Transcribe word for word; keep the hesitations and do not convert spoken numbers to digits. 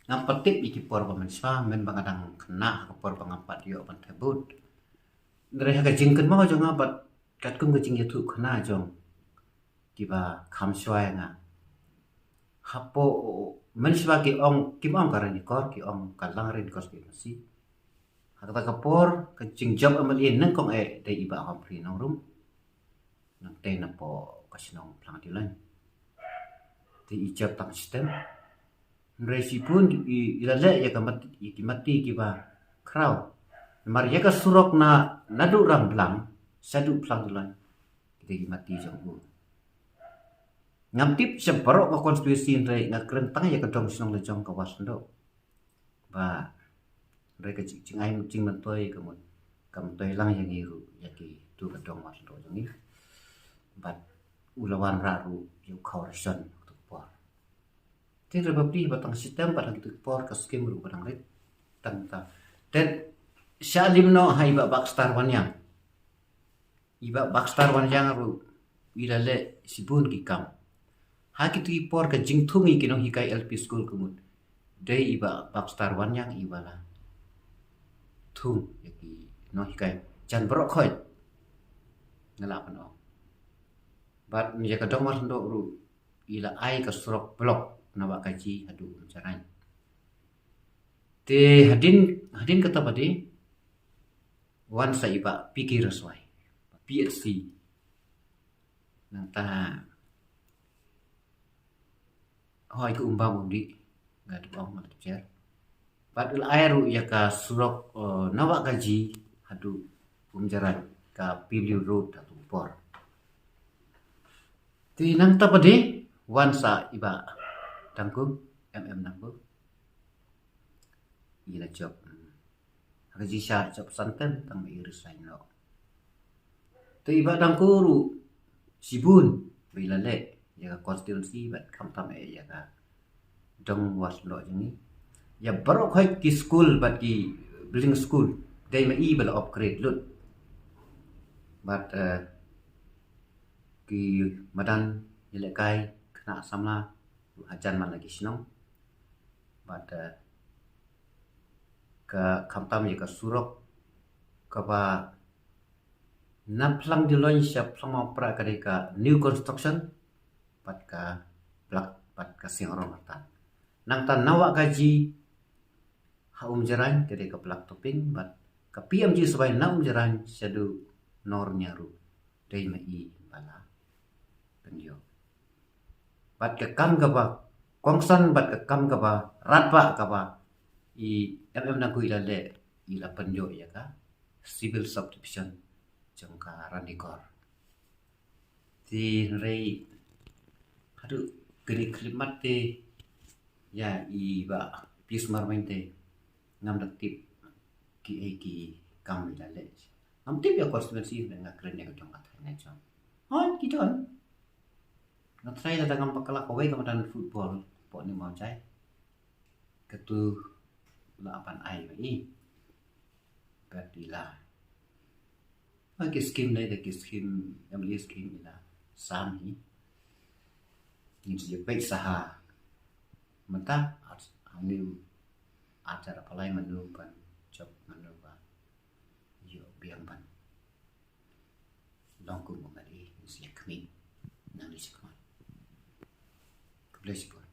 Ngam pat tip ïa ki por ba mynshwa, mynba nga dang khynnah, ha ka por ba ngam pat ïoh ban theh vote. Hynrei ha ka jingkynmaw jong nga bad katkum ka jingïathuhkhana jong kiba kham shuwa ïa nga, hapoh, mynshwa ki ong, kim ong ka Ranikor, ki ong ka Langrin constituency. Ha kata ka por, ka jingjop MLA nyngkong eh dei i Bah Humphrey Nongrum. Nangta napoh ka shnong Phlangdilaiñ, te i jop tang shitem. Hynrei shibun i, i la leh ïa ka mat, ïa ki mati kiba khraw. Namar ïa ka surok na, naduh Rangblang shaduh Phlangdilaiñ, ki dei ki mati jong u. Ngam tip sha baroh ka constituency, hynrei nga kren tang ïa ka dong shnong la jong ka Wahlyngdoh. Ba hynrei ka jing, jingai, jingmyntoi ka mut, ka myntoi lang ïa ngi ruh, ïa kitu ka dong Wahlyngdoh jong ngi. Bad u la wanrah ruh ïa u khaw ration ha katu ka por. Te hynrei ba phi ba tang shitem bad ha kitu ki por ka skim ruh ba dang rit tang ta. Te sha lim noh ha i Bah Baxter Wanniang. I Bah Baxter Wanniang ruh i la leh shibun ki kam. Ha kitu ki por ka jingthung ïa ki nonghikai L P school ka mut dei i Bah Baxter Wanniang i ba la thung ïa ki nonghikai. Jan baroh khoit, nga lah ban ong. Bad ïa ka dong Wahlyngdoh ruh i la ai ka surok block na Wahkaji haduh Umjyraiñ. Te hadien, hadien kata pat de wan sa i Bah P K Raswai, P H C. Nangta hoi ka um bam um dih, nga dep ong, nga dep jer. Bad u la ai ruh ïa ka surok, eh, na Wahkaji haduh Umjyraiñ, ka Pili Road ha katu ka por. Te nangta pat de wan sa i Bah Dangku, M M Dangku. I la jop, hmm, ha ka jingshisha jop san term tang ba i resign noh. Te i Bah Dangku ruh shibun ba i la leh ïa ka constituency bad khamtam eh ïa ka dong Wahlyngdoh jong ngi. Ïa baroh khoit ki school bad ki building school dei ma i ba la upgrade lut. Bad, eh, ki madan ïalehkai khynnah samla hajan man la ki shnong. Bad, eh, ka khamtam ïa ka surok kaba na Phlangdilaiñ sha Phlangmawprah ka dei ka new construction, bad ka black, bad ka seng rong artat. Nangta na Wahkaji ha Umjyraiñ ka dei ka black topping, bad ka P M G Sawai na Umjyraiñ shaduh Norngiang ruh dei ma i ba la pynïoh. Bad ka kam kaba kongsan bad ka kam kaba radbah kaba i M M Dangku i la leh, i la pynïoh ïa ka civil subdivision jong ka Ranikor. Te hynrei haduh kine ki khyllipmat te ïa i Bah Pius Marwein te ngam da tip kiei ki kam i la leh. Ngam tip ïa constituency, nga kren ïa ka jong ka thaiñ jong. Hooid ki don. Nga tharai lada ngam bakla kawei ka madan football hapoh New Mawjai, katu la pan ai ma i. Bad i la, ha ki skim ne, da ki skim, MLA skim i la sam hi. Ngin sa ïa peit sa ha mynta, ar, hangne ar hajar arphew lai mano ban jop, mano ba ïoh biang ban long kum u MLA, ngin sa ïa khmih nangne shakhmat. Khublei shibun.